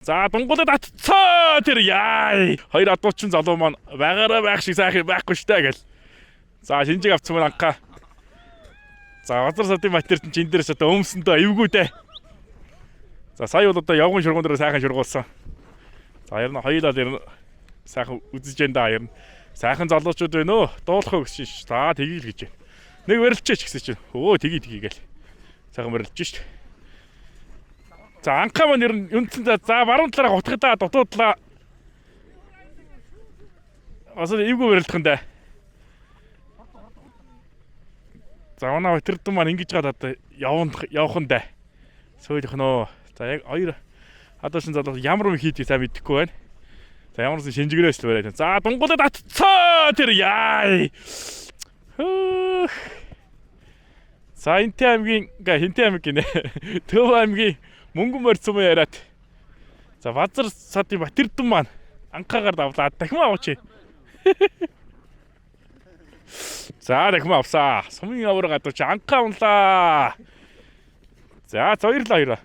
За, дунгуулаад атцаа тэр яа. Хоёр адуучин залуу маань байгаараа байх шиг сайхан байхгүй штэ гэл. За, шинжиг авцсан маань анхаа. За, базар садын матерт чинь энэ дээрс одоо өмсөндөө эвгүй дээ. За, сая бол одоо явган шургуун дээр сайхан шургуулсан. За, ер нь хоёулаа ер нь сайхан үзэж энэ да ер нь сайхан залуучууд байна өө. Дуулах уу гэсэн ш. За, тгий л гэж байна. Нэг барилчээч гэсэн чинь. Өө, тгий тгий гээл. Сайхан барилж шт. За, анхаа маань ер нь үндсэн за баруун талаараа гутгадаа дутуудлаа. Бас эвгүй барилдах юм да. За, манай Батэрдэн маань ингэж гад одоо явна явах нь да. Сөөлөх нөө. За, яг хоёр адуушин залуу ямар юм хийдгийг сайн мэдэхгүй байна. За, ямар нэгэн шинжигрээс л бариад. За, дунгуулаад атцаа тэр яа. Хөөх. За, Энтэй аймгийн га Хинтээ аймаг гинэ. Төв аймгийн мөнгөн морьцсон юм яриад. За, Базар садын Батэрдэн маань анхаагаар давлаа. Дахин аваач. За, дахин авсаа. Сумын авар гадууч анхаа унлаа. За, баярлалаа хоёроо.